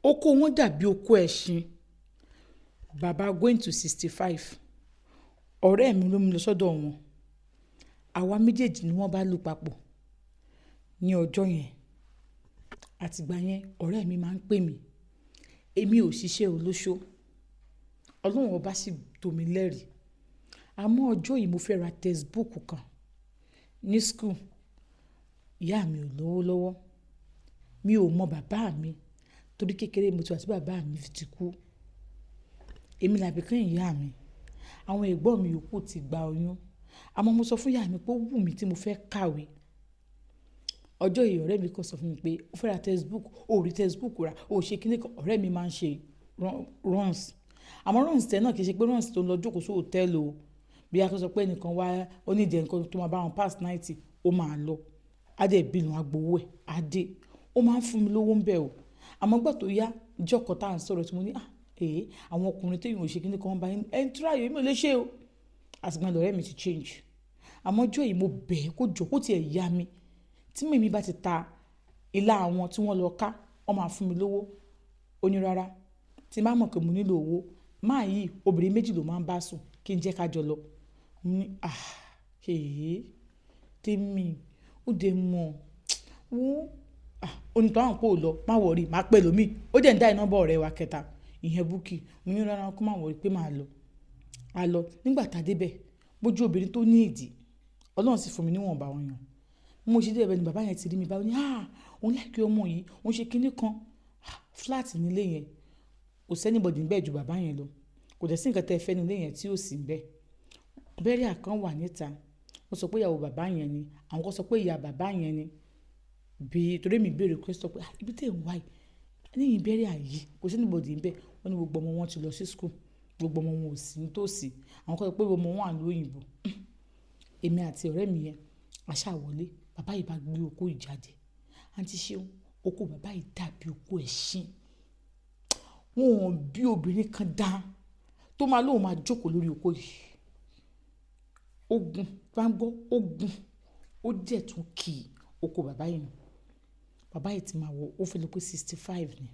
Oko wọn dàbí oko ẹṣin. Bàbá going to 65. Ọ̀rẹ́ mi ló mú mi lọ sọ́dọ̀ wọn. Àwa méjèèjì ni wọ́n bá lù papọ̀ ní ọjọ́ yẹn. Àti ìgbà yẹn, ọ̀rẹ́ mi máa ń pè mí. Èmi ò ṣiṣẹ́ olóṣó. Ọlọ́run ọba sì tó mi lẹ́rìí. Àmọ́ ọjọ́ yìí mo fẹ́ ra textbook kan ní school. Ìyá mi ò lówó lọ́wọ́. Mi ò mọ bàbá mi torí kékeré mo ti wà tí bàbá mi fi ti kú. Èmi làbí kẹ́yìn ìyá mi. Àwọn ẹ̀gbọ́n mi yòókù ti gba oyún. Àmọ́ mo sọ fún ìyá mi pé ó wù mí tí mo fẹ́ kàwé. Ọjọ́ yìí ọ̀rẹ́ mi kan sọ fún mi pé ó fẹ́ ra textbook, ó rí textbook rà, ó ṣe kíni kan. Ọ̀rẹ́ mi máa ń ṣe runs. Àmọ́ runs tẹ́ náà kì í ṣe pé runs tó ń lọ jókòó sí hòtẹ́ẹ̀lì o. Bí a sọ pé ẹnìkan wá, ó ní ìdí ẹnìkan tó máa bá wọn pass night, ó máa lọ. A dẹ̀ bill wọn, a gbowó ẹ̀, a dé. Ó máa ń fún mi lówó ń bẹ̀ o. Àmọ́ ìgbà tó yá, ọjọ́ kan tá ń sọ̀rọ̀ tí mo ní, "Ah, eh, àwọn ọkùnrin tí èèyàn ò ṣe kíni kan bá yín, ẹ ń try, èmi ò lè ṣe o." Àti ìgbà yẹn lọ̀rẹ́ mi ti change. Àmọ́ ọjọ́ yìí mo bẹ̀ ẹ́ kó jọ, kó tí ẹ yá mi. Tí mummy bá ti ta ilá àwọn tí wọ́n lọ ká, wọ́n máa fún mi lówó. Ó ní rárá. Tí n bá mọ̀ pé mo nílò owó, máa yìí obìnrin méjì ló máa ń bá sùn kí n jẹ́ ká jọ lọ. Mo ní, "Ah, eh, Tèmi, ó dẹ̀ mọ̀." Wó, ah, ó ní tó àwọn pé ò lọ, má worry, màá pè ẹlòmíì. Ó dẹ̀ ń dial number ọ̀rẹ́ wa kẹta, ìyẹn Bukky. Mo ní rárá kó má worry pé màá lọ. A lọ. Nígbà tá a dé bẹ̀, mo jú obìnrin tó ní ìdí. Ọlọ́run sì fún mi níwọ̀nba ọyàn. Bí mo ṣe dé ibẹ̀ ni bàbá yẹn ti rí mi bá, ó ní, "Ah, òun like ọmọ yìí, òun ṣe kíni kan." Flat ní ilé yẹn. Kò sí anybody níbẹ̀ ju bàbá yẹn lọ. Kò dẹ̀ sí ǹkan tí ẹ fẹ́ ní ilé yẹn tí ò sí níbẹ̀. Burial kan wà níta. Wọ́n sọ pé ìyàwó bàbá yẹn ni. Àwọn kan sọ pé ìyá bàbá yẹn ni. Bí, torí èmi béèrè question pé, "Ah, ibi tí ẹ̀ ń wá yìí, lẹ́yìn burial yìí, kò sí anybody níbẹ̀." Wọ́n ní gbogbo ọmọ wọn ti lọ sí school. Gbogbo ọmọ wọn ò sí nítòsí. Àwọn kan sọ pé gbogbo ọmọ wọn wà ní òyìnbó. Èmi àti ọ̀rẹ́ mi yẹn, a sá wọlé. Bàbá yìí bá gbé okó yìí jáde. Àǹtí Ṣeun, okó bàbá yìí dàbí okó ẹṣin. Wọn ò bí obìnrin kan dá tó máa lóun máa jókòó lórí okó yìí. Ó gùn, bá ń gbọ́, ó gùn, ó dẹ̀ tún kì okó bàbá yìí. Bàbá yìí ti máa wọ, ó fẹ́ lọ pé 65 ni.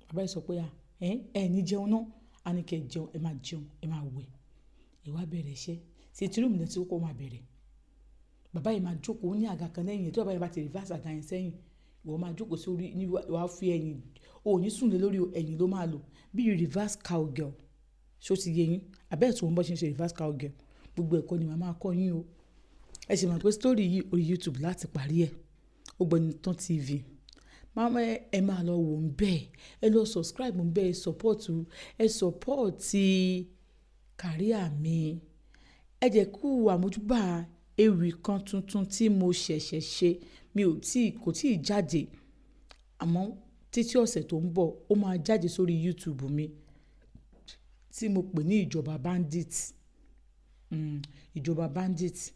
Bàbá yìí sọ pé, "À, ẹ ní jẹun náà." A ní kí ẹ jẹun, ẹ máa jẹun, ẹ máa wẹ̀. Ẹ wá bẹ̀rẹ̀ iṣẹ́. Sitting room ni tí ó kọ́ máa bẹ̀rẹ̀. Bàbá yìí máa jókòó ní àga kan lẹ́yìn. Tí bàbá yìí bá ti reverse àga yẹn sẹ́yìn, ìwọ máa jókòó sórí, ní wàá fi ẹ̀yìn, o ò ní sùn lé lórí, ẹ̀yìn ló máa lò. Bí reverse cowgirl. Ṣé o ti yé yín? Àbí ẹ̀ tún mọ bó ṣe ń ṣe reverse cowgirl? Gbogbo ẹ̀kọ́ ni màá máa kọ́ yín o. Ẹ sì mọ̀ pé story yìí orí YouTube láti parí ẹ̀. Ògbónitán TV. Máa ẹ máa lọ wò ń bẹ́ẹ̀. Ẹ lọ subscribe ń bẹ́ẹ̀, support, ẹ support career mi. Ẹ jẹ́ kú àmójúbà ewì kan tuntun tí mo ṣẹ̀ṣẹ̀ ṣe. Mi ò tí, kò tíì jáde. Àmọ́ títí ọ̀sẹ̀ tó ń bọ̀, ó máa jáde sórí YouTube mi tí mo pè ní Ìjọba Bandit. Ìjọba Bandit.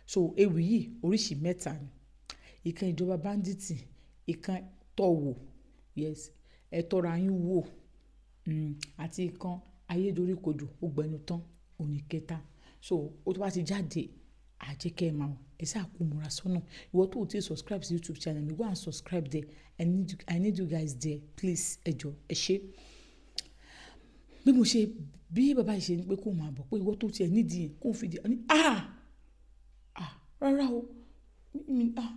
So ewì yìí oríṣi mẹ́ta ni. Ìkan Ìjọba Bandit, ìkan tọ̀wò, yes, ẹ tọ́ra yín wò, àti ìkan ayédoríkodò, ó gbẹnu tán, òní kẹta. So ó tó bá ti jáde, a jẹ́ kí ẹ máa mọ̀. Ẹ sá kú múra sọ́nà. Ìwọ tó ò tíì subscribe sí YouTube channel mi, go and subscribe there. I need you guys there, please. Ẹ jọ̀ọ́, ẹ ṣé. Bí mo ṣe, bí bàbá yìí ṣe ní pé kó máa bọ̀ pé ìwọ tó ti ẹ nídìí yẹn, kó fi di, ó ní, "Ah, ah, rárá o. Mi, ah,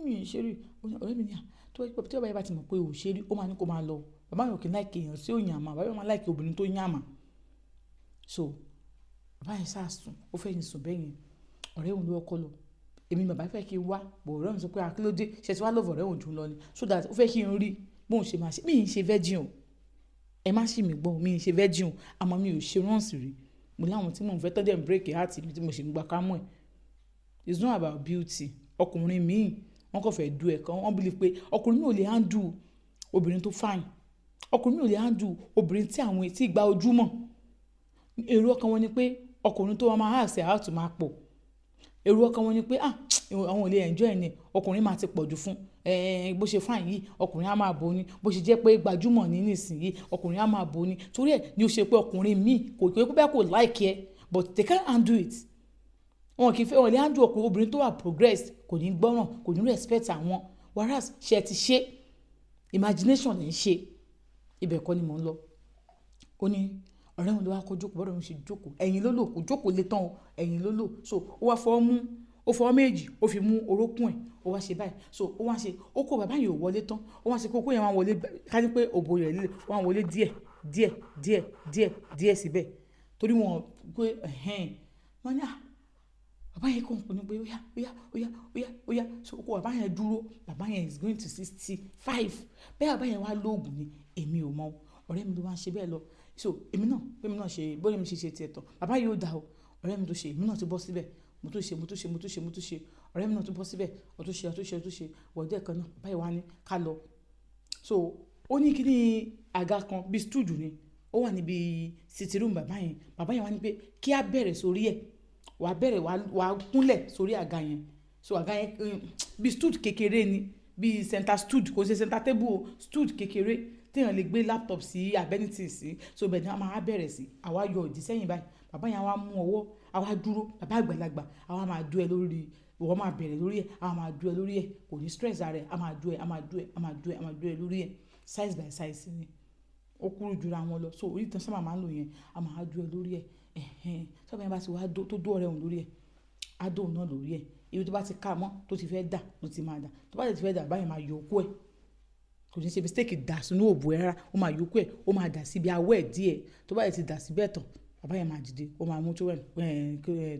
mi ò ṣe rí." Ọ̀rẹ́ mi ní, "Ah, tí bàbá yìí bá ti mọ̀ pé o ò ṣe rí, ó máa ní kó máa lọ. Bàbá yẹn ò kí ń like èèyàn tí ó yànmà, bàbá yẹn máa like obìnrin tó yànmà." So bàbá yẹn sá sùn, ó fẹ́ sùn bẹ́ẹ̀ yẹn. Ọ̀rẹ́ òun ló kọ́kọ́ lọ. Èmi bàbá fẹ́ kí n wá, but ọ̀rẹ́ mi sọ pé, "Ah, kí ló dé? Ṣé ẹ ti wá love ọ̀rẹ́ òun jù lọ ni?" So that ó fẹ́ kí n rí bó ń ṣe máa ṣe. Mi ì ṣe virgin o. Ẹ má ṣì mí gbọ́, mi ì ṣe virgin o. Àmọ́ mi ò ṣe runs rí. Mo láwọn tí mò ń fẹ́ tọ́ dẹ̀ ń break heart mi tí mo sì ń gba kámú ẹ̀. It's not about beauty. Ọkùnrin míì, wọ́n kàn fẹ́ du ẹ̀ kan. Wọ́n believe pé ọkùnrin mi ò lè handle obìnrin tó fine. Ọkùnrin mi ò lè handle obìnrin tí àwọn tí gba ojú mọ̀. Èrò ọkàn wọn ni pé ọkùnrin tó máa ask out máa pọ̀. Èrò ọkàn wọn ni pé, ah, àwọn ò lè enjoy ẹ̀ ni, ọkùnrin máa ti pọ̀ jù fún. Bó ṣe fine yìí, ọkùnrin á máa bò ó ní. Bó ṣe jẹ́ pé gbajúmọ̀ ní nísìnyí, ọkùnrin á máa bò ó ní. Torí ẹ ni ó ṣe pé ọkùnrin míì kò pé bẹ́ẹ̀ kò like ẹ, but they can't handle it. Wọn kì í fẹ́, wọn lè handle ọkùnrin, obìnrin tó wà progressed, kò ní gbọ́ràn, kò ní respect àwọn. Whereas ṣé ẹ ti ṣe? Imagination lè ń ṣe. Ibẹ̀ kọ́ ni mò ń lọ. Ó ní ọ̀rẹ́ òun ló wá kó jókòó, bọ́ọ̀rẹ́ òun ṣe jókòó. Ẹ̀yìn ló lò, kò jókòó lé tán o, ẹ̀yìn ló lò. So ó wá fọwọ́ mú, ó fọwọ́ méjì, ó fi mú orókún ẹ̀, ó wá ṣe báyìí. So ó wá ṣe, ó kó bàbá yẹn ò wọlé tán. Ó wá ṣe kókó yẹn wá wọlé, ká ní pé òbò rẹ̀ lé, ó wá wọlé díẹ̀, díẹ̀, díẹ̀, díẹ̀, díẹ̀ síbẹ̀. Torí wọ́n pé ẹ̀hẹn. Wọ́n ní, "À, bàbá yẹn kàn ń pé ó yá, ó yá, ó yá, ó yá, ó yá." So ó kó bàbá yẹn dúró. Bàbá yẹn is going to 65. Bẹ́ẹ̀ bàbá yẹn wá lóògùn ni, èmi ò mọ̀ o. Ọ̀rẹ́ mi ló wá ń ṣe bẹ́ẹ̀ lọ. So èmi náà, bí èmi náà ṣe, bóyá èmi ṣe ṣe tiẹ̀ tán. Bàbá yìí ó dà o. Ọ̀rẹ́ mi tó ṣe, èmi náà ti bọ́ síbẹ̀. Mo tún ṣe, mo tún ṣe, mo tún ṣe, mo tún ṣe. Ọ̀rẹ́ mi náà tún bọ́ síbẹ̀. Ó tún ṣe, ó tún ṣe, ó tún ṣe. Wọ̀ díẹ̀ kan náà, bàbá yìí wá ní ká lọ. So ó ní kíní àga kan bí stool ni. Ó wà níbi sitting room bàbá yẹn. Bàbá yẹn wá ní pé kí á bẹ̀rẹ̀ sórí ẹ̀. Wà á bẹ̀rẹ̀, wà á kúnlẹ̀ sórí àga yẹn. So àga yẹn bí stool kékeré ni, bí center stool, kò ṣe center table o, stool kékeré tí èèyàn lè gbé laptop sí àbí anything sí. So ibẹ̀ ni a máa bẹ̀rẹ̀ sí. Àwa yọ ìdí sẹ́yìn báyìí. Bàbá yẹn á wá mú ọwọ́, á wá dúró. Bàbá àgbàlagbà, á wá máa dúró ẹ lórí, ìwọ máa bẹ̀rẹ̀ lórí ẹ̀, á máa dúró ẹ lórí ẹ̀. Kò ní stress ara ẹ̀, á máa dúró ẹ, á máa dúró ẹ, á máa dúró ẹ, á máa dúró ẹ lórí ẹ̀. Size by size ni. Ó kúrú jura wọn lọ. So orí ìtàn sábà máa ń lò yẹn, a máa dúró ẹ lórí ẹ̀. Ẹ̀hẹn. Tí bàbá yẹn bá ti wá dó, tó dó ọ̀rẹ́ òun lórí ẹ̀, á dó òun náà lórí ẹ̀. Ibi tó bá ti ká mọ́, tó ti fẹ́ dà, ló ti máa dà. Tó bá ti fẹ́ dà, bàbá yẹn máa yọ okó ẹ̀. Kò ní ṣe mistake dà sínú òbò ẹ rárá. Ó máa yọ okó ẹ̀, ó máa dà síbi awọ ẹ̀ díẹ̀. Tó bá ti dà síbẹ̀ tán, bàbá yẹn máa dìde. Ó máa mú towel,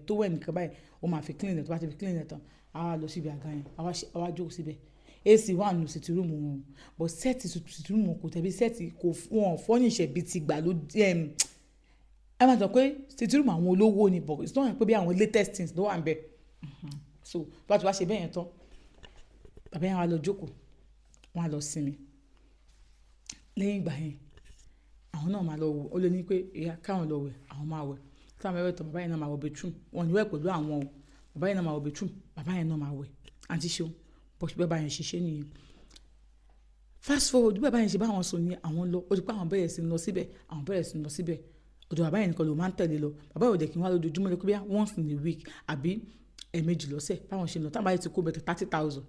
towel nìkan báyìí, ó máa fi clean ẹ̀. Tó bá ti fi clean ẹ̀ tán, á wá lọ síbi àga yẹn, á wá ṣe, á wá jókòó síbẹ̀. AC wà nínú sitting room wọn. But set sitting room wọn kò tẹ̀bí set kò wọ́n furnish ẹ̀ bí ti ìgbàlódé. Ẹ máa sọ pé sitting room àwọn olówó ni, but it's not like pé bí àwọn latest things ló wà níbẹ̀. So tó bá ti wá ṣe bẹ́ẹ̀ yẹn tán, bàbá yẹn wá lọ jókòó, wọ́n á lọ sinmi. Lẹ́yìn ìgbà yẹn, àwọn náà máa lọ wò. Ó lè ní pé ìyá káwọn lọ wẹ̀, àwọn máa wẹ̀. Tí àwọn bá wẹ̀ tán, bàbá yẹn náà máa wọ bathroom. Wọ́n ò ní wẹ̀ pẹ̀lú àwọn o. Bàbá yẹn náà máa wọ bathroom, bàbá yẹn náà máa wẹ̀. Àǹtí Ṣeun, bó ṣe bàbá yẹn ṣe ṣe nìyẹn. Fast forward, bí bàbá yẹn ṣe bá wọn sùn ni àwọn lọ. Ó di pé àwọn bẹ̀rẹ̀ sí ní lọ síbẹ̀, àwọn bẹ̀rẹ̀ sí ní lọ síbẹ̀. Ọ̀dọ̀ bàbá yẹn nìkan ló máa ń tẹ̀lé lọ. Bàbá yẹn ò dẹ̀ kí n wá lójoojúmọ́ lọ pé bí once in a week àbí ẹ̀ẹ̀mejì lọ́sẹ̀. Báwọn ṣe ń lọ. Tí àwọn bá yẹn ti kó bẹ̀tẹ̀ 30,000.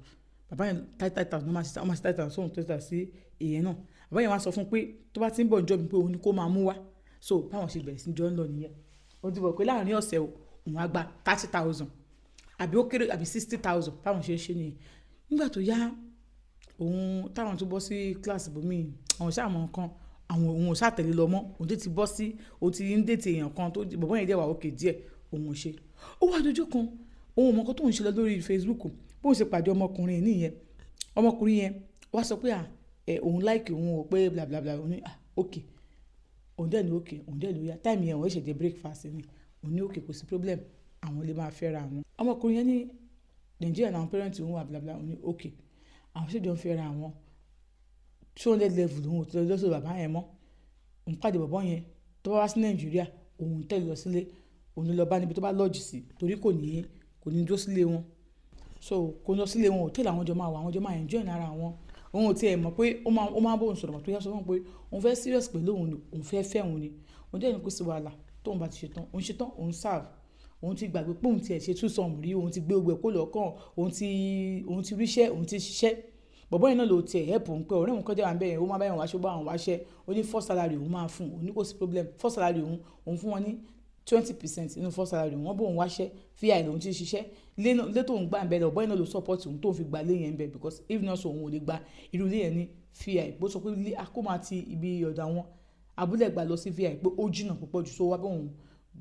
Bàbá yẹn 30,000 ló máa ṣe, wọ́n máa ṣe 30,000 sóhun, 30,000 sí ìyẹn náà. Bàbá yẹn wá sọ fún un pé tó bá tí ń bọ̀ níjọ́ mi pé òun ni kó máa mú wá. So báwọn ṣe bẹ̀rẹ̀ sí ní jọ ń lọ nìyẹn. Ó ti mọ̀ pé láàárín ọ̀sẹ̀ o, òun á gba 30,000 àbí ó kéré àbí 60,000. Báwọn ṣe ń ṣe nìyẹn. Nígbà tó yá, òun táwọn tó bọ́ sí class ibòmíì, àwọn ṣáà mọ̀ nǹkan, àwọn òun ò ṣá tẹ̀lé lọ mọ́. Òun tó ti bọ́ sí, òun ti ń date èèyàn kan tó bọ̀bọ́ yẹn dẹ̀ wà okay díẹ̀, òun ò ṣe. Ó wá dojú kan, òun ò mọ̀ nǹkan tó ń ṣe lọ lórí Facebook. Bó ṣe pàdé ọmọkùnrin yìí nìyẹn. Ọmọkùnrin yẹn wá sọ pé à, ẹ òun like òun ò pé bla bla bla. Òun ní à okay. Òun dẹ̀ ní okay, òun dẹ̀ ló yá. Time yẹn òun ṣẹ̀ṣẹ̀ jẹ breakfast ni. Òun ní okay, kò sí problem. Àwọn lè máa fẹ́ra àwọn. Ọmọkùnrin yẹn ní Nàìjíríà làwọn parents òun wà bla bla. Òun ní okay. Àwọn sì jọ ń fẹ́ra àwọn. 200 level òun ò tí lọ sọ́dọ̀ bàbá yẹn mọ́. Òun pàdé bọ̀bọ́ yẹn tó bá wá sí Nàìjíríà, òun tẹ̀lé lọ sílé. Òun ló lọ bá níbi tó bá lodge sí torí kò ní dúró sílé wọn. So kò ní lọ sílé wọn, hotel àwọn jọ máa wà, àwọn jọ máa enjoy ara wọn. Òun ò tí ẹ mọ̀ pé ó máa bá òun sọ̀rọ̀ mọ́ tó yá sọ fún òun pé òun fẹ́ serious pẹ̀lú òun ni, òun fẹ́ fẹ́ òun ni. Òun dẹ̀ ní kó sí wàhálà tóun bá ti ṣe tán. Òun ṣe tán, òun serve. Òun ti gbàgbé pé òun ti ẹ̀ ṣe twosome rí, òun ti gbé gbogbo ẹ̀ kó lọ́kàn, òun ti ríṣẹ́, òun ti ṣiṣẹ́. Bọ̀bọ́ yẹn náà ló ti ẹ̀ help òun pé ọ̀rẹ́ òun kan jẹ́ wà níbẹ̀ yẹn, ó máa bá òun wáṣẹ́, ó bá òun wáṣẹ́. Ó ní first salary òun máa fún un, òun ní kò sí problem. First salary òun, òun fún wọn ní 20% nínú first salary òun. Wọ́n bá òun wáṣẹ́, VI lòun ti ń ṣiṣẹ́. Ilé tó ń gbà níbẹ̀, bọ̀bọ́ yẹn náà ló support òun tó ń fi gba ilé yẹn níbẹ̀ because if not so òun ò lè gba irú ilé yẹn ní VI. Bó sọ pé ilé a kó máa ti ibi ọ̀dọ̀ àwọn abúlé gbà lọ sí VI pé ó jìnnà púpọ̀ jù. So ó wá bá òun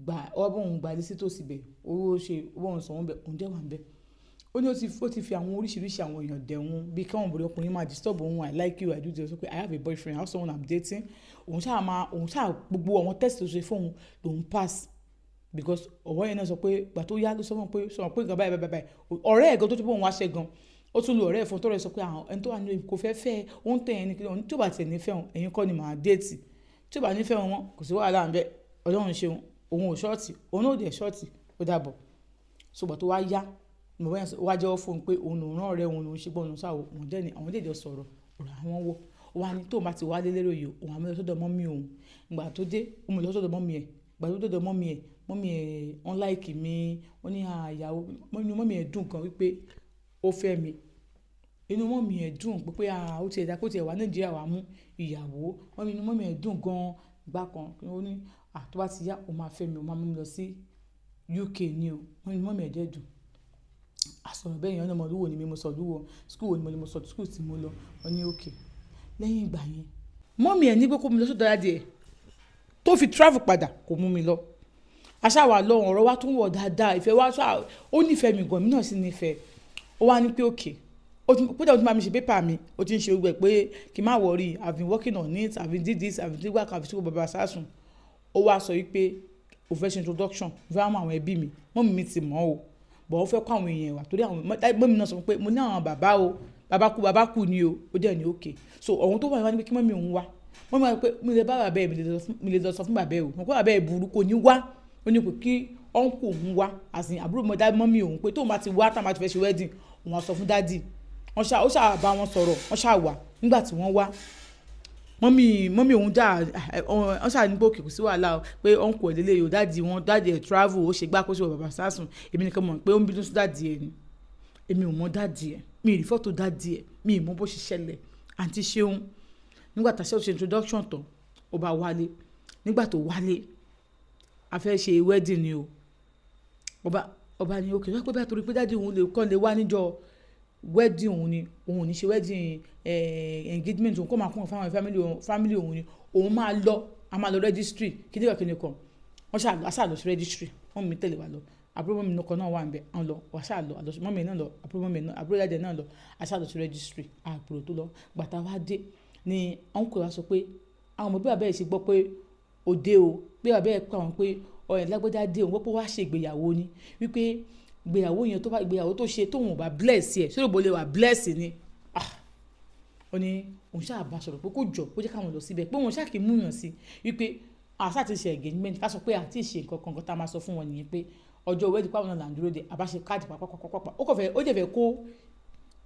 gba, ó wá bá òun gba ilé sí tòsí ibẹ̀. Ó ṣe, ó bá òun sanwó níbẹ̀, òun dẹ̀ wà níbẹ̀. Ó ní ó ti fi àwọn oríṣiríṣi àwọn èèyàn dẹ̀ òun bí kí àwọn obìnrin ọkùnrin máa disturb òun. "I like you, I do this." Ó sọ pé, "I have a boyfriend, I have someone I'm dating." Òun ṣáà máa, òun ṣáà gbogbo àwọn test tó ṣe fún òun lòun pass because ọ̀wọ́ yẹn náà sọ pé ìgbà tó yá ló sọ fún un pé sọ pé nǹkan báyìí báyìí báyìí. Ọ̀rẹ́ ẹ̀ gan tó ti bá òun wáṣẹ́ gan, ó tún lo ọ̀rẹ́ ẹ̀ fún un tọ́rẹ́ sọ pé àwọn ẹni tó wà nínú kò fẹ́ fẹ́ ó ń tẹ̀ ẹ́ ní kí tí ó bá tiẹ̀ nífẹ̀ẹ́ òun, ẹ̀yin kọ́ ni màá date. Tí ó bá nífẹ̀ẹ́ wọn, kò sí wàhálà ńbẹ. Ọlọ́run ṣeun, òun ò short, òun náà ò dẹ̀ short, ó dàbọ̀. So ìgbà tó wá yá, bọ̀bọ́ yẹn wá jẹ́wọ́ fún un pé òun lòún rán ọ̀rẹ́ òun lòún ṣe gbọ́n òun sáwọ́. Òun dẹ̀ ní àwọn dẹ̀ jọ sọ̀rọ̀, ọ̀rọ̀ àwọn wọ̀. Ó wá ní tóun bá ti wá lé lérò yìí, òun á mú lọ sọ́dọ̀ mummy òun. Ìgbà tó dé, ó mú lọ sọ́dọ̀ mummy ẹ̀. Ìgbà tó dé ọ̀dọ̀ mummy ẹ̀, mummy ẹ̀ wọ́n like mi. Wọ́n ní à ìyàwó, inú mummy ẹ̀ dùn gan wípé ó fẹ́ mi. Inú mummy ẹ̀ dùn pé ah, ó ti ẹ̀ dá kó ti ẹ̀ wá Nàìjíríà wá mú ìyàwó. Wọ́n ní inú mummy ẹ̀ dùn gan-an. Ìgbà kan ó ní, ah, tó bá ti yá, ó máa fẹ́ mi, ó máa mú mi lọ sí UK ni o. Wọ́n ní inú mummy ẹ̀ dẹ̀ dùn. A sọ̀rọ̀ bẹ́ẹ̀ yẹn, wọ́n ní ọmọ ìlú wo ni mí, mo sọ ìlú wo, school wo ni mo lọ, mo sọ school tí mo lọ. Wọ́n ní okay. Lẹ́yìn ìgbà yẹn, mummy ẹ̀ ní pé kó mú mi lọ sọ́dọ̀ daddy ẹ̀ tó fi travel padà, kò mú mi lọ. A ṣá wà lọ, ọ̀rọ̀ wa tún wọ̀ dáadáa. Ìfẹ́ wa ṣá, ó nífẹ̀ẹ́ mi gan, èmi náà sì nífẹ̀ẹ́. Ó wá ní pé okay. Ó ti, kódà ó ti máa mi ṣe paper mi, ó ti ń ṣe gbogbo ẹ̀ pé kí n má worry. I've been working on it, I've been did this, I've been did that, I've been bàbá sásùn. Ó wá sọ wípé ó fẹ́ ṣe introduction, ó fẹ́ mú àwọn ẹbí mi. Mummy mi ti mọ̀ o, but ó fẹ́ kó àwọn èèyàn wá torí àwọn mummy náà sọ pé mo ní àwọn bàbá o, bàbá kú, bàbá kú ni o. Ó dẹ̀ ní okay. So ọ̀hún tó wà ní pé kí mummy òun wá. Mummy wá pé mi lè bá bàbá ẹ̀, mi lè lọ sọ fún bàbá ẹ̀ o. Mo kó bàbá ẹ̀ burú, kò ní wá. Ó ní pé kí uncle òun wá, as in àbúrò mi dá mummy òun, pé tóun bá ti wá, táwọn bá ti fẹ́ ṣe wedding, òun á sọ fún daddy. Wọ́n ṣá, ó ṣá bá wọn sọ̀rọ̀, wọ́n ṣá wá. Nígbà tí wọ́n wá, mummy òun dà, wọ́n ṣá ní pé okay, kò sí wàhálà o, pé uncle ẹ̀ lélẹ̀ yìí o, daddy wọn, daddy ẹ̀ travel, ó ṣe gbá kó ṣe wọ bàbá sásùn. Èmi nìkan mọ̀ pé ó ń bínú sí daddy ẹ̀ ni. Èmi ò mọ̀ daddy ẹ̀, mi ì rí fọ́tò daddy ẹ̀, mi ì mọ̀ bó ṣe ṣẹlẹ̀. Àǹtí Ṣeun, nígbà tá a ṣe introduction tán, ó bá wálé. Nígbà tó wálé, a fẹ́ ṣe wedding ni o. Ọba ní okay, wọ́n pé bá torí pé daddy òun lè kọ́ lè wá níjọ́ wedding òun ni, òun ò ní ṣe wedding, engagement òun kó máa kún fún àwọn family òun ni. Òun máa lọ, a máa lọ registry, kíni kan kíni kan. Wọ́n ṣá lọ, a ṣá lọ sí registry. Mummy mi tẹ̀lé wa lọ. Àbúrò mummy mi kan náà wà níbẹ̀, wọ́n lọ, wọ́n ṣá lọ, àlọ́ mummy náà lọ, àbúrò mummy náà, àbúrò daddy náà lọ. A ṣá lọ sí registry, àbúrò tó lọ. Ìgbà tá a wá dé ni uncle wa sọ pé àwọn ọmọ bí bàbá ẹ̀ ṣe gbọ́ pé ó dé o, pé bàbá ẹ̀ pé àwọn pé ọ̀rẹ́ lágbájá dé, òun gbọ́ pé wá ṣe ìgbéyàwó ni. Wípé ìgbéyàwó yẹn tó bá, ìgbéyàwó tó ṣe tóun ò bá bless ẹ̀, ṣé òbó lè wà bless ni? Ah! Ó ní òun ṣáà bá sọ̀rọ̀ pé kó jọ, kó jẹ́ káwọn lọ síbẹ̀, pé òun ṣáà kì í mú yàn sí. Wípé àṣà ti ṣe engagement, ká sọ pé àti ṣe nǹkan kan, nǹkan tá a máa sọ fún wọn nìyẹn pé ọjọ́ wedding pàwọn náà là ń dúró de, àbá ṣe káàdì pàpàpàpàpà. Ó kàn fẹ́, ó dẹ̀ fẹ́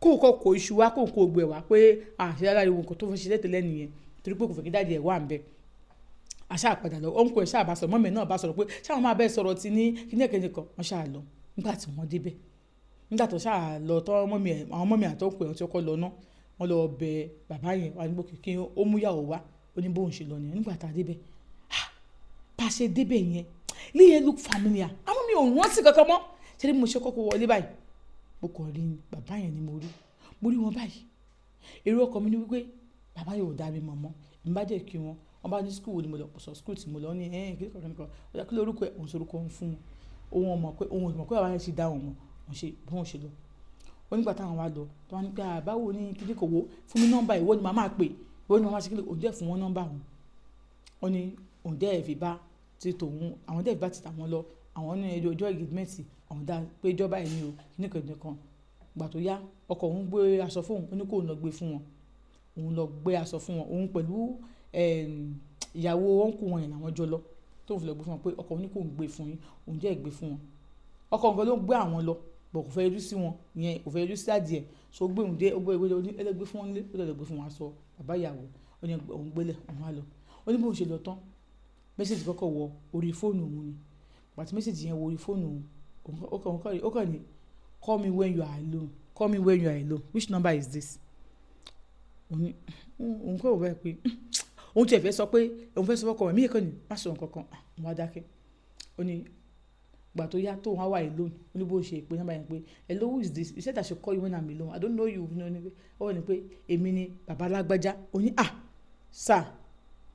kó kó kó iṣu wá, kó gbẹ wá pé àṣẹ aláriwo nǹkan tó fẹ́ ṣe tẹ́tẹ́lẹ̀ nìyẹn, torí pé kò fẹ́ kí daddy ẹ̀ wà níbẹ̀. A ṣáà padà lọ, uncle ẹ̀ ṣáà bá sọ̀rọ̀, mummy náà bá sọ̀rọ̀ pé ṣáà wọ́n máa bẹ́ẹ̀ sọ̀rọ̀ tí ní kíní ẹ̀kẹ́ni kan. Wọ́n ṣáà lọ. Nígbà tí wọ́n dé bẹ̀, nígbà tó ṣáà lọ tọ́ mummy ẹ̀, àwọn mummy àti uncle ẹ̀ wọ́n ti kọ́kọ́ lọ ná. Wọ́n lọ bẹ bàbá yẹn wá níbo kí ó mú ìyàwó wá. Ó ní bóun ṣe lọ nìyẹn. Nígbà tá a dé bẹ̀, ah, bá ṣe dé bẹ̀ yẹn, ilé yẹn look familiar. Àmọ́ mi ò rántí kankan mọ́. Ṣé ni mo ṣe kọ́kọ́ wọlé báyìí? Mo kàn rí bàbá yẹn ni mo rí. Mo rí wọn báyìí. Èrò ọkàn mi ní wípé bàbá yẹn ò dá mi mọ̀ mọ́. Èmi bá dẹ̀ kí wọn. Wọ́n bá ní school wo ni mo lọ, mo sọ school tí mo lọ. Wọ́n ní ẹ́ kíni kan kíni kan. Ó dà kí lórúkọ ẹ̀? Òun sọ orúkọ òun fún wọn. Òun ò mọ̀ pé, òun ò mọ̀ pé bàbá yẹn ṣì dá òun mọ̀. Wọ́n ṣe, bí wọ́n ṣe lọ. Ó nígbà táwọn wá lọ, tí wọ́n ní pé à báwo ni kíni kò wò fún mi nọ́mbà, ìwọ ni màá máa pè. Ìwọ ni màá máa ṣe kíni. Òun dẹ̀ fún wọn nọ́mbà òun. Ó ní òun dẹ̀ fi bá ti tòun, àwọn dẹ̀ fi bá ti tàwọn lọ. Àwọn ní ọjọ́ engagement, àwọn dá pé ìjọba ẹ̀ ní o, kíni kan kíni kan. Ìgbà tó yá, ọkọ òun gbé aṣọ fún òun, ó ní kó lọ gbé fún wọn. Òun lọ gbé aṣọ fún wọn. Òun pẹ̀lú, ìyàwó uncle wọn yẹn làwọn jọ lọ. Tó fi lọ gbé fún wọn pé ọkọ òun ní kó ń gbé fún yín. Òun dẹ̀ gbé fún wọn. Ọkọ òun gan ló ń gbé àwọn lọ, but kò fẹ́ yọjú sí wọn. Ìyẹn kò fẹ́ yọjú sí daddy ẹ̀. So ó gbé òun dé, ó gbé, ó ní ẹ lọ gbé fún wọn nílé, ó dẹ̀ lọ gbé fún wọn aṣọ bàbá ìyàwó. Ó ní òun gbé lẹ̀, òun wá lọ. Ó ní bó ṣe lọ tán, message kọ́kọ́ wọ orí fóònù òun ni. Ìgbà tí message yẹn wọ orí fóònù òun, ó kàn ní call me when you are alone, call me when you are alone, which number is this? Òun kọ̀ wò báyìí pé òun tí ẹ fẹ́ sọ pé òun fẹ́ sọ fún ọkọ rẹ̀, mí kàn ní má sọ nǹkan kan, òun wá dákẹ́. Ó ní ìgbà tó yá tó òun wá wà alone, ó ní bó ṣe pé nọ́mbà yẹn pé hello, who is this? You said I should call you when I'm alone. I don't know you. Ó ní pé èmi ni bàbá lágbájá. Ó ní ah, sir.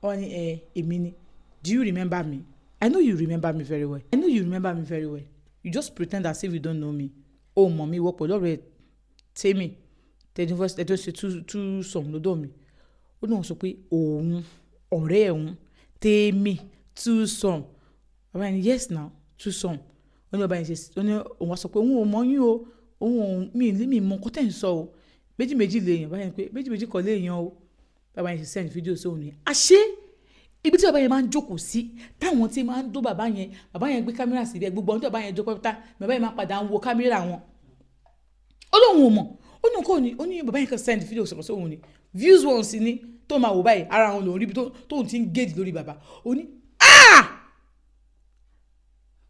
Ó ní ẹ èmi ni. Do you remember me? I know you remember me very well. I know you remember me very well. You just pretend as if you don't know me. O mọ̀ mi, ìwọ pẹ̀lú ọ̀rẹ́ Tèmi, tẹ́jọ́ ṣe tú sọ̀m lọ́dọ̀ mi. Ó ní wọ́n sọ pé òun ọ̀rẹ́ òun Tèmi tú sọ̀m. Bàbá yẹn ní yes now, tú sọ̀m. Ó ní bàbá yẹn ṣe, ó ní òun wá sọ pé òun ò mọ̀ yín o. Òun ò, mi ní mi mọ̀ nǹkan tí ẹ̀ ń sọ o. Méjì méjì lè yàn. Bàbá yẹn pé méjì méjì kọ́ lè yàn o. Bàbá yẹn ṣe send video sí òun ní. Àṣé ibi tí bàbá yẹn máa ń jókòó sí, táwọn tí máa ń dó bàbá yẹn, bàbá yẹn gbé kámẹ́rà síbẹ̀, gbogbo àwọn tí bàbá yẹn jókòó pátá, bàbá yẹn máa padà ń wo kámẹ́rà wọn. Ó lóun ò mọ̀. Ó ní kò ní, ó ní bàbá yẹn kan send video sọ̀rọ̀ sí òun ni. Views wọn sì ni tó máa wò báyìí, ara òun lòún rí ibi tóun ti ń gauge lórí bàbá. Ó ní ah!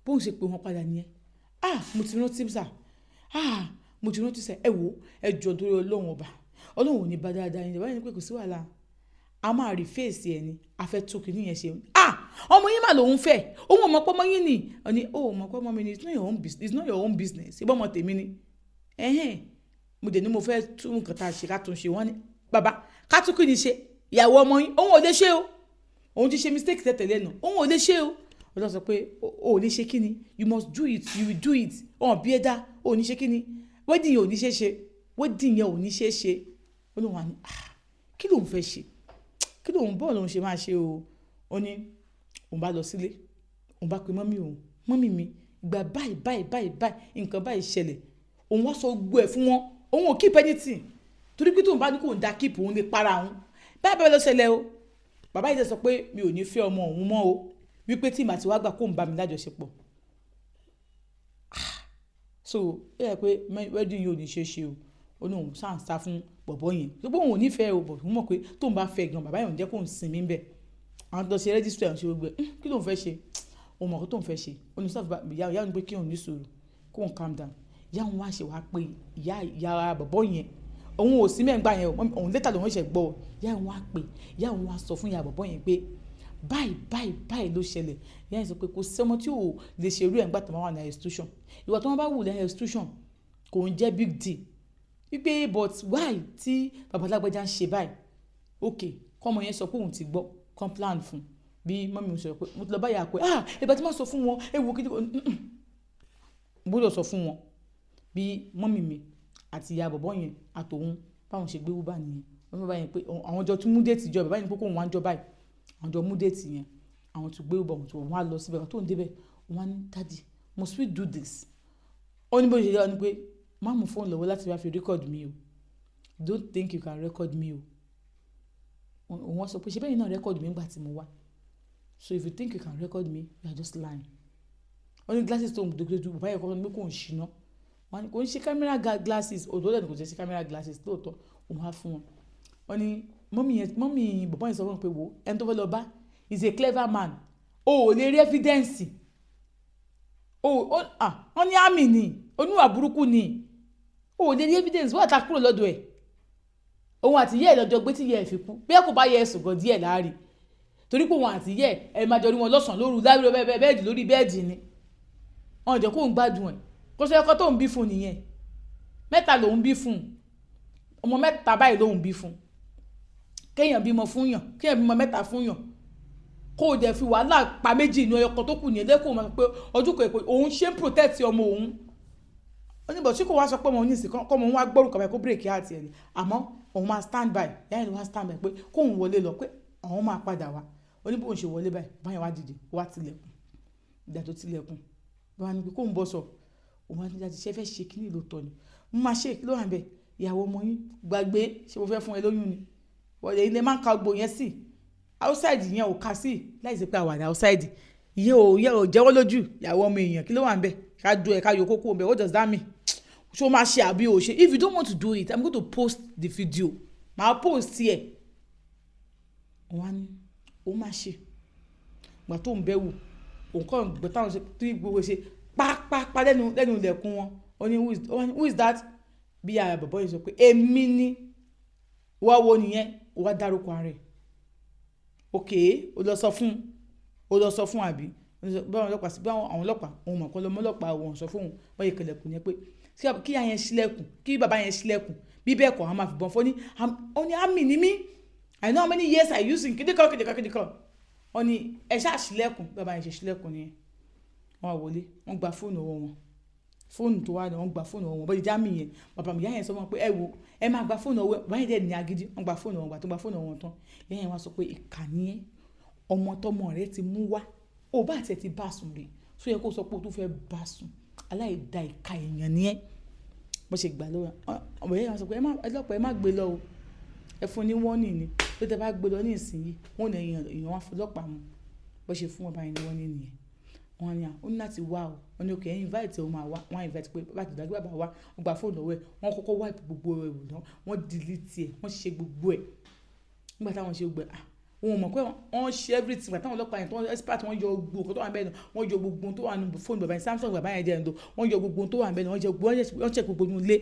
Bóun ṣe pé wọ́n padà nìyẹn. Ah! Mo ti rántí sir. Ah! Mo ti rántí sẹ́, ẹ wò, ẹ jọ̀ọ́ torí Ọlọ́run ọba. Ọlọ́run ò ní bá dáadáa yín jẹ́." Bàbá yẹn ní pé kò sí wàhálà. A máa reface ẹ ni. A fẹ́ tún kíní yẹn ṣe. "Ah! Ọmọ yín mà lòun fẹ́. Òun ò mọ̀ pé ọmọ yín ni." Ó ní, "O ò mọ̀ pé ọmọ mi ni. It's not your own business. It's not your own business. Ṣé ọmọ tèmi ni?" Ẹ̀hẹn. Mo dẹ̀ ní mo fẹ́ tún nǹkan tí a ṣe ká tún ṣe. Wọ́n ní, "Bàbá, ká tún kíni ṣe? Ìyàwó ọmọ yín, òun ò lè ṣe o. Òun ti ṣe mistake tẹ́lẹ̀ náà. Òun ò lè ṣe o." Ọlọ́run sọ pé o ò lè ṣe kíni. You must do it. You will do it. Wọ́n bí ẹ dá. O ò ní ṣe kíni. Wedding yẹn ò ní ṣe ṣe. Wedding yẹn ò ní ṣe ṣe. Ó lóun wá ní, "Ah! Kí lòun fẹ́ ṣe? Kí lòun bọ́ọ̀ lòun ṣe máa ṣe o?" Ó ní òun bá lọ sílé. Òun bá pe mummy òun. "Mummy mi, ìgbà báyìí, báyìí, báyìí, báyìí, nǹkan báyìí ṣẹlẹ̀." Òun wá sọ gbogbo ẹ̀ fún wọn. Òun ò keep anything. Torí pé tóun bá ní kó ń da keep, òun lè para òun. Báyìí báyìí ló ṣẹlẹ̀ o. Bàbá yìí dẹ̀ sọ pé mi ò ní fẹ́ ọmọ òun mọ́ o. Wípé tí màá ti wá gbà kó ń bá mi lájọṣepọ̀. Ah! So, ó yẹ pé wedding yìí ò ní ṣe ṣe o. Ó ní òun sá ń sá fún bọ̀bọ́ yẹn. Torí pé òun ò ní fẹ́ o, but òun mọ̀ pé tóun bá fẹ́ gan, bàbá yẹn ò ní jẹ́ kó ń sinmi ńbẹ̀. Àwọn tó ṣe registry àwọn ṣe gbogbo ẹ̀. Kí lòun fẹ́ ṣe? Òun mọ̀ nǹkan tóun fẹ́ ṣe. Ó ní sọ fún ìyá, ìyá òun pé kí òun ní sùúrù, kó òun calm down. Ìyá òun wá ṣe wá pé ìyá, ìyá bọ̀bọ́ yẹn. Òun ò sí mẹ́ngbà yẹn o. Òun later lòun ṣẹ̀ gbọ́. Ìyá òun wá pé, ìyá òun wá sọ fún ìyá bọ̀bọ́ yẹn pé báyìí, báyìí, báyìí ló ṣẹlẹ̀. Ìyá yẹn sọ pé kò sí ọmọ tí ò lè ṣe irú ẹ̀ nígbà tó máa wà ní institution. Ìwà tó wọ́n bá wù ní institution kò ń jẹ́ big deal. Wípé but why tí bàbá lágbájá ń ṣe báyìí? Okay, kọ́ ọmọ yẹn sọ pé òun ti gbọ́, kàn plan fún. Bí mummy mi sọ pé mo ti lọ bá ìyá pé, "Ah, ìgbà tí màá sọ fún wọn, ẹ wo kí ni." Mo gbọdọ̀ sọ fún wọn. Bí mummy mi àti ìyá bọ̀bọ́ yẹn àti òun báwọn ṣe gbé uber nìyẹn. Wọ́n ní bàbá yẹn pé àwọn jọ tún mú date jọ. Bàbá yẹn ní pé kóun wá ń jọ báyìí. Àwọn jọ mú date yẹn. Àwọn tún gbé uber, òun tún wá lọ síbẹ̀. Tó ń dé bẹ̀, wọ́n wá ní, "Daddy, must we do this?" Ó ní bó ṣe jẹ́, ó ní pé má mú fóònù lọ́wọ́ láti wá fi record mi o. Don't think you can record me o. Òun wá sọ pé ṣé bẹ́ẹ̀ náà record mi nígbà tí mo wá. So if you think you can record me, you are just lying. Ó ní glasses tó ń gbé dúdú, bàbá yẹn kọ́ ní pé kò ń ṣìnà. Wọ́n ní kò ń ṣe camera glasses. Òótọ́ dẹ̀ ni kò ṣe camera glasses lóòótọ́. Òun á fún wọn. Wọ́n ní mummy yẹn, mummy bọ̀bọ́ yẹn sọ fún wọn pé wo, ẹni tó fẹ́ lọ bá is a clever man. O ò lè rí evidence. O, ó, ah, wọ́n ní army ni, oníwà burúkú ni. O ò lè rí evidence. Wọ́n ta kúrò lọ́dọ̀ ẹ̀. Òun àti ìyá ẹ̀ lọ́jọ́ gbé tí ìyá ẹ̀ fi kú. Bí ẹ kò bá yẹ ẹ̀sùn gan díẹ̀ láàrin. Torí pé òun àti ìyá ẹ̀, ẹ máa jọ rí wọn lọ́sàn-án lóru lábẹ́ bẹ́ẹ̀dì lórí bẹ́ẹ̀dì ni. Wọ́n jẹ́ kó ń gbádùn ẹ̀. Kó sọ ẹ̀kọ́ tó ń bí fún nìyẹn. Mẹ́ta lòun bí fún. Ọmọ mẹ́ta báyìí lòun bí fún. Kéèyàn bímọ fún yàn, kéèyàn bímọ mẹ́ta fún yàn. Kó o dẹ̀ fi wàhálà pa méjì inú ẹyọ kan tó kù ní ẹlẹ́kùn máa pé ọdún kan èpè òun ṣe ń protect ọmọ òun. Ó ní bọ̀ tí kò wá sọ pé ọmọ òun ní ìsìn kọ́ ọmọ òun wá gbọ́rù kàbáyé kó break heart ẹ̀ ni. Àmọ́ òun máa stand by. Ìyá yẹn ló wá stand by pé kóun wọlé lọ pé àwọn máa padà wá. Ó ní bóun ṣe wọlé báyìí, báyìí wá dìde, wá tilẹ̀kùn. Ìgbà tó tilẹ̀kùn, wọ́n á ní pé kóun bọ́ sọ. Òun wá ní láti ṣe fẹ́ ṣe kíní lóòótọ́ ni. Mo máa ṣe kí ló wà níbẹ̀? Ìyàwó ọmọ yín gbàgbé ṣé mo fẹ́ fún ẹ lóyún ni. Wọ́n ilé máa ń ka gbogbo yẹn sí. Outside yẹn ò ka sí. Láìsí pé àwàdà outside. Ìyẹn ò jẹ́wọ́ lójú. Ìyàwó ọmọ èèyàn kí ló wà níbẹ̀? Ká du ẹ̀ ká yọ kókó níbẹ̀. What does that mean? Ṣé o máa ṣe àbí o ṣe? If you don't want to do it, I'm going to post the video. Màá post ẹ̀. Òun á ní, òun máa ṣe. Ìgbà tó ń bẹ̀ wò, òun kàn gbọ́ táwọn ṣe tí gbogbo ṣe pápápá lẹ́nu lẹ́nu ilẹ̀kùn wọn. Ó ní who is that? Bí ìyá bọ̀bọ́ yẹn sọ pé èmi ni. Wọ́n wo nìyẹn? Ó wá dárúkọ ara ẹ̀. Okay, ó lọ sọ fún, ó lọ sọ fún àbí? Bí àwọn ọlọ́pàá sí, bí àwọn ọlọ́pàá, òun mọ̀ kọ́ lọ mọ́ ọlọ́pàá, òun sọ fún òun. Wọ́n yẹ kẹlẹ̀kùn yẹn pé kí ìyá yẹn ṣílẹ̀kùn, kí bàbá yẹn ṣílẹ̀kùn. Bí bẹ́ẹ̀ kọ́, àwọn máa fi bọ́n fún. Ó ní army ni mí. I know how many years I use in kíníkan kíníkan kíníkan. Wọ́n ní ẹ ṣáà ṣílẹ̀kùn. Bí bàbá yẹn ṣe ṣílẹ̀kùn nìyẹn. Wọ́n wá wọlé, wọ́n gba fóònù ọwọ́ wọn. Fóònù tó wà ní wọ́n gba fóònù ọwọ́ wọn. Bọ́dí jámì yẹn, bàbá mi ìyá yẹn sọ fún wọn pé ẹ wo, ẹ máa gba fóònù ọwọ́. Bàbá yẹn dẹ̀ ní agídí, wọ́n gba fóònù ọwọ́ wọn. Gbà tó gba fóònù ọwọ́ wọn tán, ìyá yẹn wá sọ pé ìkà ni ẹ́. Ọmọ tọmọ rẹ ti mú wá. Ó bá àti ẹ ti bá sùn rè. Ṣó yẹ kó sọ pé o tún fẹ́ bá sùn? Aláìda ìkà èèyàn ni ẹ́. Bó ṣe gbà lọ́wọ́. Ọmọ ìyá yẹn wá sọ pé ẹ má, ọlọ́pàá ẹ má gbé lọ o. Ẹ fún un ní warning ni. Pé tí ẹ bá gbé lọ ní ìsinyìí, wọ́n ní èèyàn, èèyàn wá fún ọlọ́pàá mú. Bó ṣe fún ọba yẹn ní warning nìyẹn. Wọ́n ní à, ó ní láti wá o. Wọ́n ní okay, ẹ invite ẹ, ó máa wá. Wọ́n invite pé bá ti dàgbé bàbá wá. Wọ́n gba fóònù lọ́wọ́ ẹ̀. Wọ́n kọ́kọ́ wipe gbogbo ẹ̀ wò náà. Wọ́n delete ẹ̀. Wọ́n ṣe gbogbo ẹ̀. Nígbà tí àwọn ṣe gbogbo ẹ̀, ah, Òun mọ̀ pé wọ́n ṣe everything. Àtàwọn ọlọ́pàá yẹn tó wọ́n expert, wọ́n yọ gbogbo nǹkan tó wà níbẹ̀ náà. Wọ́n yọ gbogbo ohun tó wà nínú fóònù bàbá yẹn, Samsung bàbá yẹn jẹ́ ẹ̀ ń lò. Wọ́n yọ gbogbo ohun tó wà níbẹ̀ náà. Wọ́n jẹ, wọ́n check gbogbo inú ilé.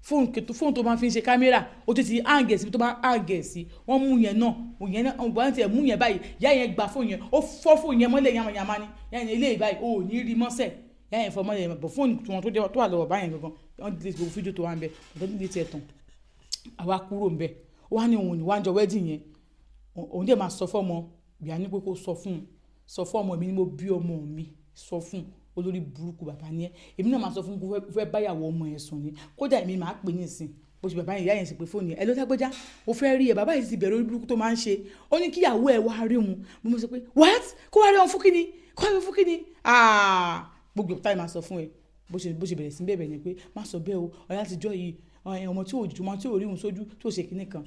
Fóònù tó máa fi ń ṣe kámẹ́rà, ó ti hang ẹ̀ síbi tó máa hang ẹ̀ sí. Wọ́n mú yẹn náà, òyìn náà, wọ́n ti ẹ̀ mú yẹn báyìí. Ìyá yẹn gba fóònù yẹn, ó fọ́ fóònù yẹn mọ́lẹ̀ yamayama ni. Ìyá yẹn, eléyìí báyìí, ó ò ní rí mọ́sẹ̀. Ìyá yẹn fọ́ mọ́lẹ̀ bọ̀. Fóònù tí wọ́n tó jẹ́ tó wà lọ́wọ́ báyẹn gangan, wọ́n delete gbogbo fídíò tó wà ń bẹ̀. Wọ́n delete ẹ̀ tán, àwa kúrò ń bẹ̀. Ó wá ní òun ní wájọ wedding yẹn. Òun dẹ̀ máa sọ fọ́mọ ìyá ní pé kó sọ fún un, sọ fún ọmọ mi ni mo bí ọmọ mi, sọ fún un, olórí burúkú bàbá ni ẹ. Èmi náà máa sọ fún un fẹ́ báyàwó ọmọ ẹ̀ sùn ni. Kódà èmi máa pè ní ìsìn bó ṣe bàbá yẹn. Ìyá yẹn sì pé fóònù yẹn, ẹ ló dágbéjá, ó fẹ́ rí ẹ. Bàbá yìí ti bẹ̀rẹ̀ orí burúkú tó máa ń ṣe. Ó ní kíyàwó ẹ wá rí òun. Mo sọ pé, "What? Kó wá rí òun fún kíni? Kó wá rí òun fún kíni?" Ah, gbogbo táyì máa sọ fún ẹ. Bó ṣe bẹ̀rẹ̀ sí bẹ̀bẹ̀ ni pé má sọ bẹ́ẹ̀ o. Ọ̀yá àtijọ́ yìí, ọmọ tí ò jù, ọmọ tí ò rí òun sójú, tí ò ṣe kinní kan,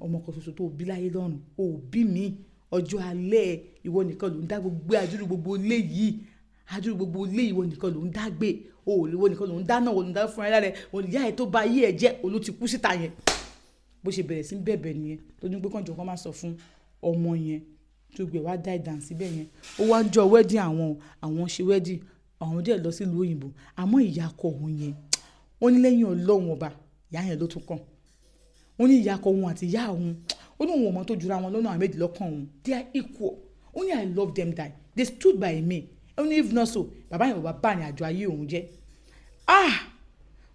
ọmọ kan ṣoṣo tó bí láyé lọ́run, ò bí mi. Ọjọ́ alẹ́, ìwọ nìkan ló ń dá gbogbo àdúrú gbogbo ilé yìí, àdúrú gbogbo ilé, ìwọ nìkan ló ń dá gbé o, ìwọ nìkan ló ń dáná, ìwọ ló ń dá fún ẹ lára ẹ. Ìyá ẹ tó bá ayé ẹ jẹ́ olú ti kú síta yẹn. Bó ṣe bẹ̀rẹ̀ sí bẹ̀bẹ̀ nìyẹn, tó ní pé kànjọ kan má sọ fún ọmọ yẹn. Tó gbé wá die down síbẹ̀ yẹn. Ó wá ń jọ wedding àwọn, àwọn ṣe wedding, àwọn dẹ̀ lọ sílùú òyìnbó. Àmọ́ ìyá ọkọ òun yẹn, ó ní lẹ́yìn Ọlọ́run Ọba, ìyá yẹn ló tún kàn. Ó ní ìyá ọkọ òun àti ìyá òun, ó ní òun ò mọ tó jura wọn lọ́nà, àwọn méjì lọ́kàn òun, they are equal. Ó ní, "I love them die. They stood by me." Ó ní if not so, bàbá yẹn ò bá bá àrìn àjò ayé òun jẹ́. Ah,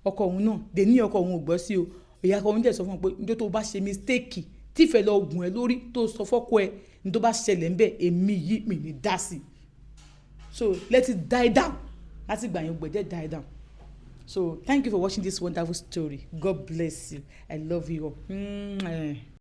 ọkọ òun náà dè ní ọkọ òun ò gbọ́ sí o. Ìyá ọkọ òun dẹ̀ sọ fún un pé níjọ́ tó bá ṣe mistake, tífẹ̀ẹ́ lọ gùn ẹ lórí, tó sọ fọ́kọ ẹ ní tó bá ṣẹlẹ̀ ńbẹ̀, èmi yìí mi ní dá sí. So let it die down. Láti gbà yẹn, gbẹ̀dẹ̀ die down. So thank you for watching this wonderful story. God bless you. I love you all.